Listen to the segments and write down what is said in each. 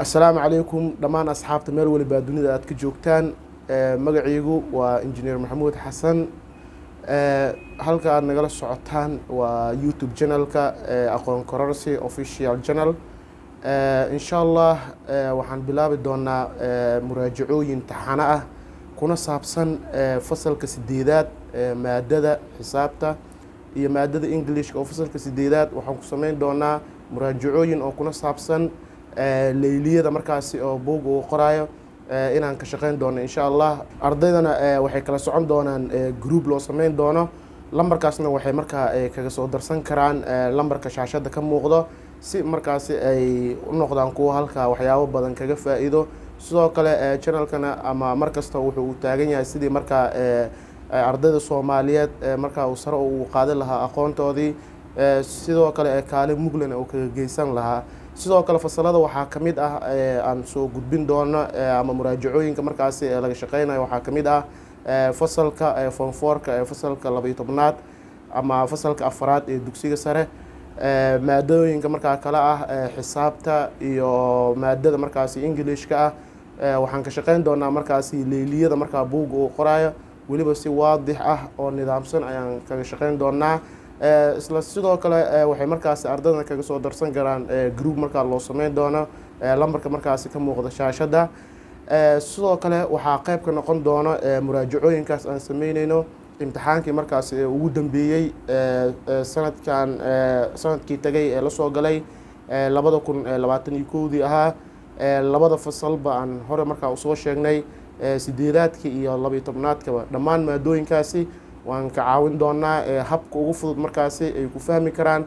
Assalaamu calaykum dhammaan asxaabta meel waliba dunida aad ka joogtaan. Magacaygu waa Injineer Maxamuud Xasan. Halka aad nagala socotaan waa YouTube channelka Aqoon Kororsi Official Channel. Insha Allah waxaan bilaabi doonaa muraajacooyin taxano ah kuna saabsan fasalka sideedaad, maadada xisaabta iyo maadada Englishka oo fasalka sideedaad. Waxaan ku sameyn doonaa muraajacooyin oo kuna saabsan leyliyada markaasi oo buugga uu qoraayo inaan ka shaqeyn doono, insha Allah. Ardaydana waxay kala socon doonaan group loo sameyn doono. Lambarkaasna waxay markaa kaga soo darsan karaan lambarka shaashadda ka muuqdo, si markaasi ay u noqdaan kuwa halkaa waxyaabo badan kaga faa'iido. Sidoo kale channelkana ama mar kasta wuxuu uu taagan yahay sidii markaa ardayda Soomaaliyeed markaa uu sare uu qaadi lahaa aqoontoodii, sidoo kale kaalin muglan uu kaga geysan lahaa. Sidoo kale fasalada waxaa ka mid ah aan soo gudbin doono ama muraajacooyinka markaasi laga shaqeynayo waxaa ka mid ah fasalka form fourka ee fasalka 12aad ama fasalka afaraad ee dugsiga sare, maadooyinka markaa kale ah xisaabta iyo maadada markaasi Englishka ah. Waxaan ka shaqeyn doonaa markaasi leyliyada markaa buugga uu qoraayo, weliba si waadix ah oo nidaamsan ayaan kaga shaqeyn doonaa. Isla sidoo kale waxay markaasi ardaydan kaga soo darsan karaan group markaa loo sameyn doono lambarka markaasi ka muuqda shaashadda. Sidoo kale waxaa qayb ka noqon doono muraajacooyinkaas aan sameyneyno imtixaankii markaasi ugu dambeeyey sanadkan, sanadkii tagay ee lasoo galay 2021-dii ahaa. Labada fasalba aan hore markaa usoo sheegnay, sideedaadka iyo 12aadkaba, dhammaan maadooyinkaasi waan ka caawin doonaa habka ugu fudud markaasi ay ku fahmi karaan.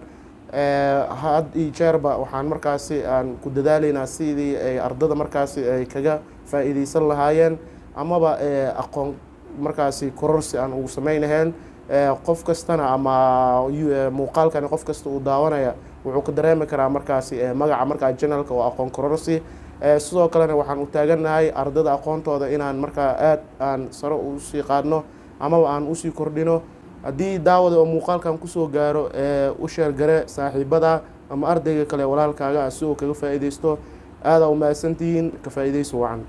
Had iyo jeerba waxaan markaasi aan ku dadaaleynaa sidii ay ardada markaasi ay kaga faa'iideysan lahaayeen amaba aqoon markaasi kororsi aan ugu sameyn lahayn. Qof kastana ama muuqaalkani qof kasta uu daawanaya wuxuu ka dareemi karaa markaasi magaca markaa channelka oo Aqoon Kororsi. Sidoo kalena waxaan u taagannahay ardada aqoontooda inaan markaa aad aan sare usii qaadno amaba aan usii kordhino. Haddii daawada oo muuqaalkan kusoo gaaro, u share garee saaxiibada ama ardayga kale walaalkaaga ah si uu kaga faa'iideysto. Aadaa umahadsantihiin, ka faa'iideyso wacan.